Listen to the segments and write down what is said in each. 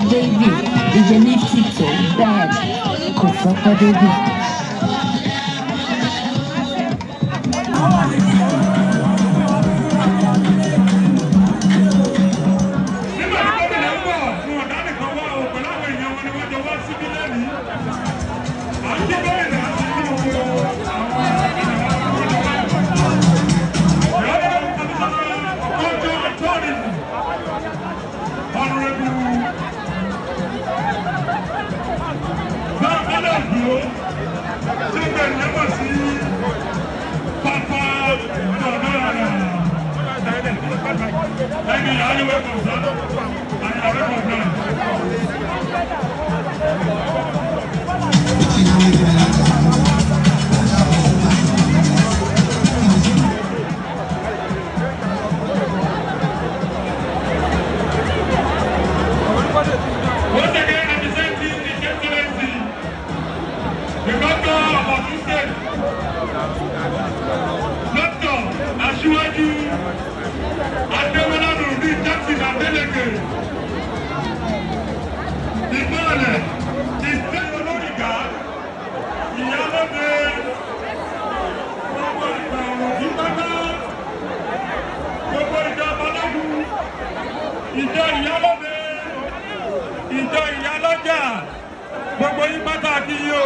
Baby, DJ Nifty tó bad, kò sọ́kọ́ baby. Nígbà tí gómìnà ń bọ̀, wọn ò dá nìkan wá o, pẹ̀lú àwọn èèyàn wọn ni wọ́n jọ wá síbí lẹ́nìí. À ń kí gómìnà àti kí gbogbo àwọn èèyàn wọn tó jọ wá. The Honourable Commissioner for Culture and Tourism, Honourable Bankole Ojo, tí ó bẹ̀rẹ̀ lẹ́mọ̀ sí Papa Dọ̀dọ̀rà. Thank you, you're highly welcome, sir. And you are recognized. Once again, representing His Excellency, the Governor of Osun State, Dr. Asiwaju Ademola Nurudeen Jackson Adeleke, Ìmọ̀lẹ̀, ìfẹ́ olóríga, ìyálóde, gbogbo ìgbà ọ̀rọ̀ yìí pátá, gbogbo ìjọ balógun, ìjọ ìyálóde, ìjọ ìyálọ́jà, gbogbo yín pátá kí yín o.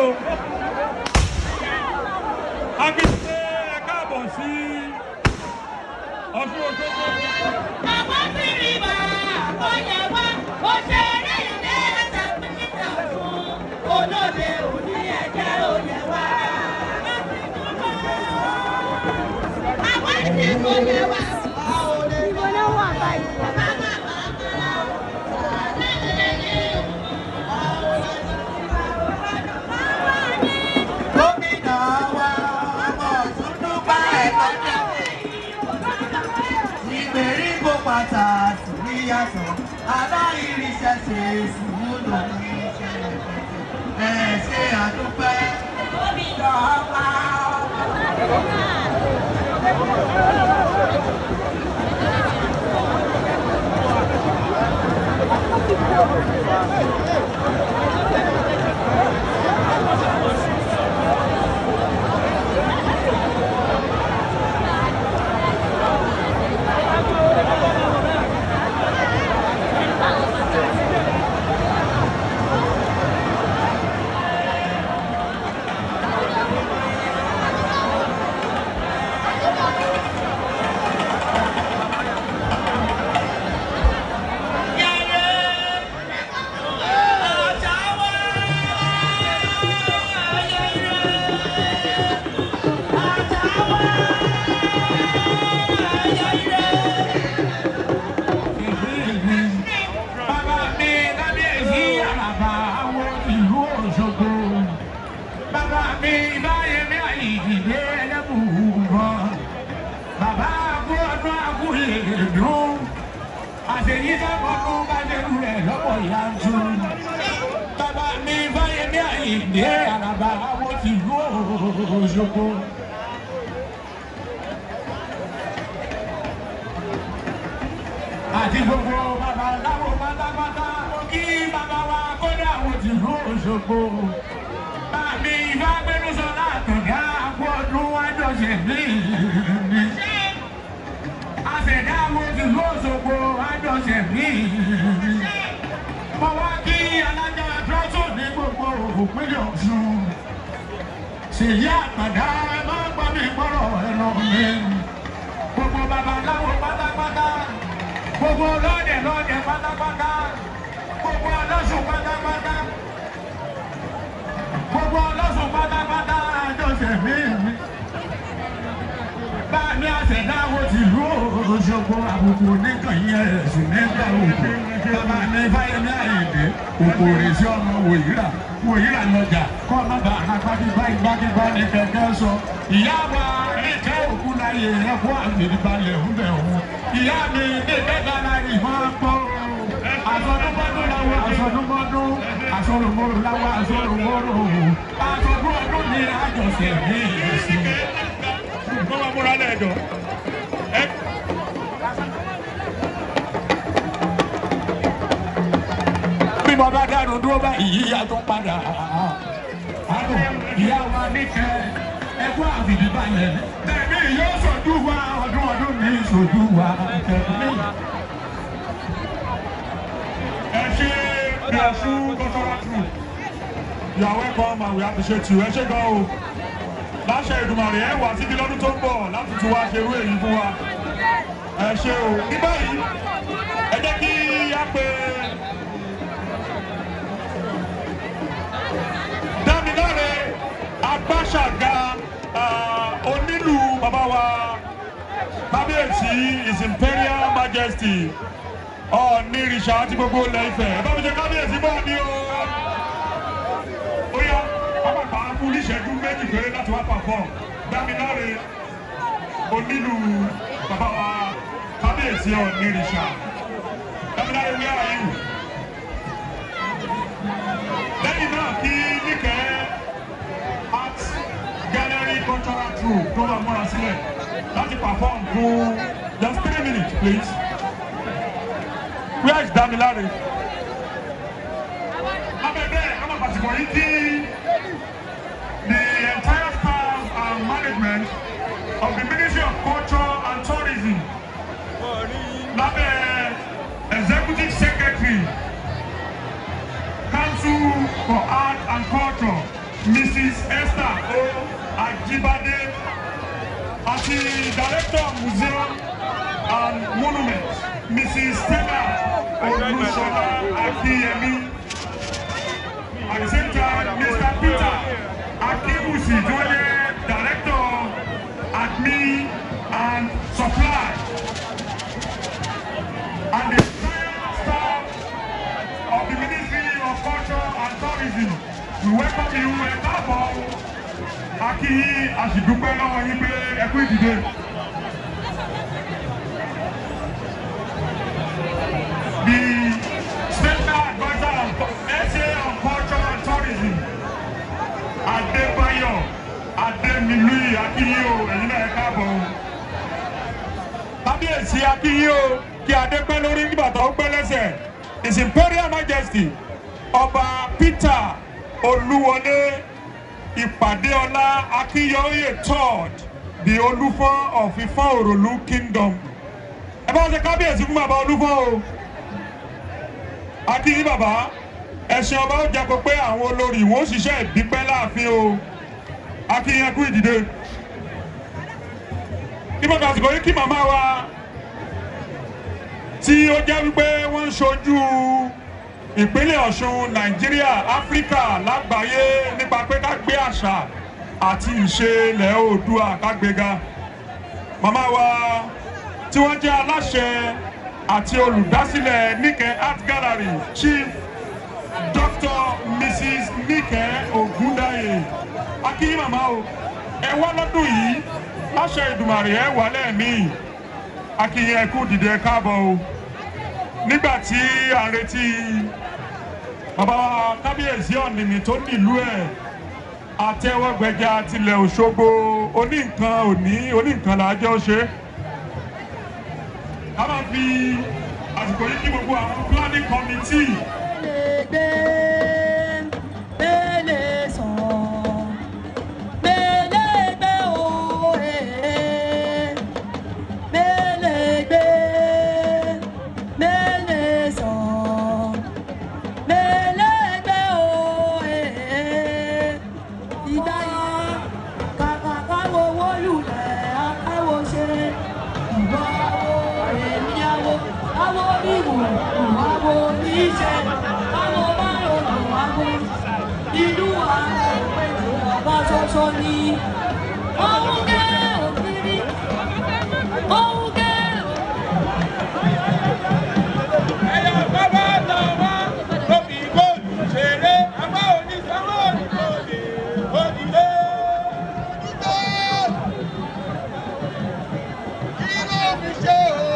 Akíndé, ẹ káàbọ̀ sí Ọ̀ṣun Òṣogbo. Àwọn tí rí bá àkọyẹ wá, òṣèré ilé ẹsẹ̀ pínlẹ̀ Ọ̀ṣun, olóde òní ẹ̀jẹ̀ òye wá. Àwọn tí kò yẹ wá, ìbò náà wà báyìí. Bàbá bàbá bàbá. Gómìnà wa, ọmọ Ọ̀ṣun, dúpẹ́ ẹ̀kọ́ ìgbèríko pàtàkì níyàtọ̀ aláìríṣẹ́ ṣe sùúrù ní iṣẹ́ ẹ̀ ṣe àdúpẹ́. Gómìnà wa. Bàbá mi kábíyèsí Àràbà àwọn ìlú Òṣogbo. Bàbá mi Báyẹ̀mí Àyìndé Ẹlẹ́bùúbọ̀. Bàbá akú ọdún akú ìdún. Àṣeyí sábọ̀dún bá ṣerú rẹ̀ lọ́pọ̀ yanturu. Bàbá mi Báyẹ̀mí Àyìndé Àràbà àwọn ìlú Òṣogbo. Àti gbogbo babaláwo pátápátá, mo kí bàbá wa kódà àwọn tìlú Òṣogbo. Bàmí Ìfágbénúsọ látọ̀dá, àpò ọdún wájọṣe mí ní. Àṣẹ̀dá àwọn tìlú Òṣogbo wájọṣe mí ní. Mo wá kí alága trọ́tò ní gbogbo òpínlẹ̀ Ọ̀ṣun. Ṣèyí Àpàdá, ẹ má gbọ́ mi gbọ́rọ̀ ẹnu mi. Gbogbo babaláwo pátápátá, gbogbo lọ́dẹ̀ lọ́dẹ̀ pátápátá, gbogbo ọlọ́sùn pátápátá, gbogbo ọlọ́sùn pátápátá, àjọṣe mí mi. Báàmí àṣẹ̀dáwò tìlú Òṣogbo, àbùkù oníkànnì ẹ̀sùn nígbà òkú. Bàbá mi Fáyẹmí Àyìndé, òkò rè sí ọmọ wòyíra wòyíra lọ́jà kọ́ má bàa agbágbígbá ìgbàgbígbá ní kẹ̀kẹ́ sọ. Ìyá wa níkẹ́ òkú láyé ẹ̀kọ́ àgbèrèbalẹ̀ ń bẹ̀ òun. Ìyá mi ní kẹta láyé máa ń pọ̀. Àsọdúnmọ́dún làwọn àsọdúnmọ́dún, àsọrùmọ́rù làwọn àsọrùmọ́rù. Àsọdúnmọ́dún ní àjọṣe ní ìsìn. Kọ́ máa múra lẹ́ẹ̀dọ̀. Mo bá dànù dúró báyìí, yíyá tó padà. Àrùn ìyá wa níkẹ́ ẹkú àfìdí balẹ̀. Tẹ̀mí yóò ṣojú wa, ọdún ọdún ní ṣojú wa tẹ̀mí. Ẹ ṣe the Ọ̀ṣun Cultural Troupe. You are welcome and we appreciate you. Ẹ ṣe gan o. Láṣẹ Èdùmàrè, ẹ wà síbi lọ́dún tó ń bọ̀ láti tún wá ṣe irú èyí fún wa. Ẹ ṣe o. Ní báyìí, ẹ jẹ́ kí á pe Dámiláre Agbáṣàga, onílù bàbá wa Kábíyèsí His Imperial Majesty Ọ̀nìrìṣà àti gbogbo ilẹ̀ Ifẹ̀. Ẹ bá mi ṣe kábíyèsí bọ̀ ni o. Ó yá, bàbá bá a fún níṣẹ́jú 2 péré láti wá perform. Dámiláre, onílù bàbá wa Kábíyèsí Ọ̀nìrìṣà. Dámiláre, where are you? Lẹ́yìn náà, kí Níkẹ́ Art Gallery Cultural Troupe tó máa múra sílẹ̀ láti perform fún just 3 minutes, please. Where is Damilare? Abẹ́bẹ́ àwọn àpàtìkọ̀ yìí kí the entire staff and management of the Ministry of Culture and Tourism lábẹ́ Executive Secretary, Council for Art and Culture, Mrs. Esther O. Ajibade, àti Director, Museum and Monuments, Mrs. Stella Olúṣọlá Akínyẹmí. At the same time, Mr. Peter Akinwusi tí wọ́n jẹ́ Director, Admin and Supply, and the entire staff of the Ministry of Culture and Tourism. We welcome you. Ẹ káàbọ̀, akíyí, a sì dúpẹ́ lọ́wọ́ yín pé ẹ kú ìdìde. The Special Adviser on SA on Culture and Tourism, Adébáyọ̀ Adémilúyì, akíyí o, ẹ̀yin náà ẹ káàbọ̀ o. Kábíyèsí, akíyí o, kí adé pẹ́ lórí nígbà tó pẹ́ lẹ́sẹ̀. His Imperial Majesty Ọba Peter Olúwọlé Ìpàdéọlá Akínyọ̀ọ́yè third, the Olúfọ́n of Ifọ̀n Òròlú Kingdom. Ẹ bá ṣe kábíyèsí fún bàbá Olúfọ́n o. Akínyí bàbá, ẹ̀sìn ọba ó jẹ́ kó pé àwọn olórí wọn ó ṣiṣẹ́ ìdípẹ́ láàfin o. Akínyí, ẹkú ìdìde. Kí mo kàsìkò yìí kí màmá wa tí ó jẹ́ wípé wọ́n ń ṣojú ìpínlẹ̀ Ọ̀ṣun, Nàìjíríà, Áfíríkà lágbàáyé nípa pé ká gbé àṣà àti ìṣe ilẹ̀ Oòduà ká gbéga, màmá wa tí wọ́n jẹ́ aláṣẹ àti olùdásílẹ̀ Níkẹ́ Art Gallery, Chief Dr. Mrs. Níkẹ́ Ògúndáyè, akínyìn màmá o. Ẹ wá lọ́dún yìí, láṣẹ Ìdùmàrè ẹ wà lẹ́ẹ̀mí. Akínyìn, ẹ kú dìde, káàbọ̀ o. Nígbà tí à ń retí bàbá wa Kábíyèsí Ọ̀nìmí tó nílùú ẹ̀ àtẹwọ́gbẹja tilẹ̀ Òṣogbo, oníǹkan òní oníǹkan là á jẹ́ ó ṣe. A máa fi àsìkò yìí kí gbogbo àwọn planning committee. Gbé mele sàn mele gbé o ee mele gbé mele sàn mele gbé o ee ìgbà yìí kàkà káwo wólulẹ̀ akáwo ṣe ìwọ awo èmi awo awo oníwò awo oníṣẹ́ awo márùn-ún awo inú àwọn òpèjì ọba ṣoṣo ni òun gé òkiri òun gé òkiri. Ẹyọ bàbá lọ́wọ́ ló fi góòlù ṣeré, àbá onísanwó oníkòlè onílé. Kí ló fi ṣe o?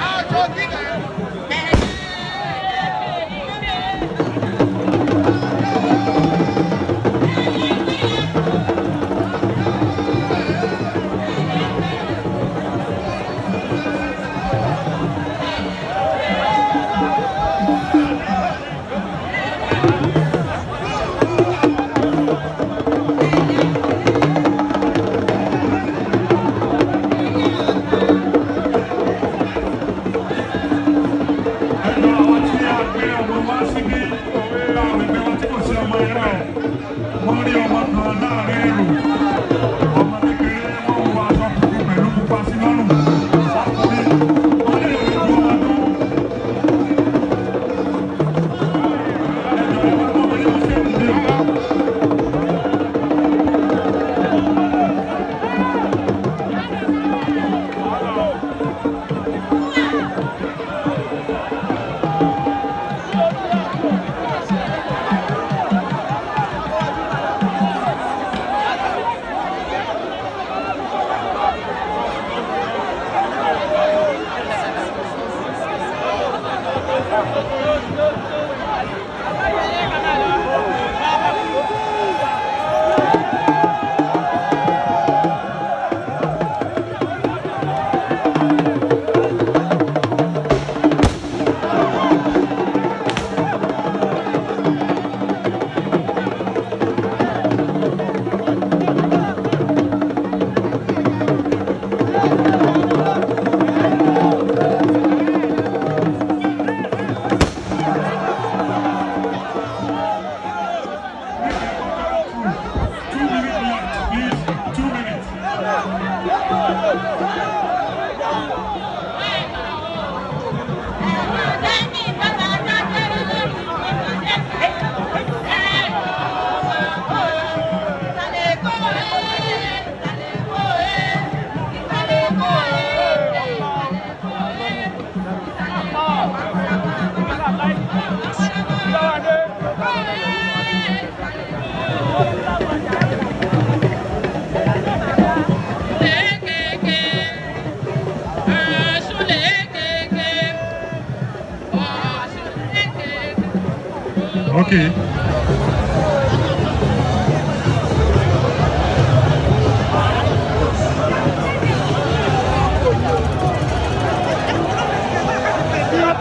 Aṣọ gíga. Ẹjọ́ àwọn tí a gbé ọmọ wá síbí láwọn ẹgbẹ́ wa tí kò sí ọmọ ẹ̀rọ wọ́n rí ọmọ kan láàrin èrò, ọmọ kékeré, wọ́n wọ aṣọ funfun pẹ̀lú pupa sí lọ́rùn, ọkùnrin, wọ́n lè rí ju ọmọ ọdún. Ẹjọ́ ẹ wá gbọ́ wọlé wọ́n sí ẹ̀kú dé o. 2 minutes left, please. 2 minutes. Okay.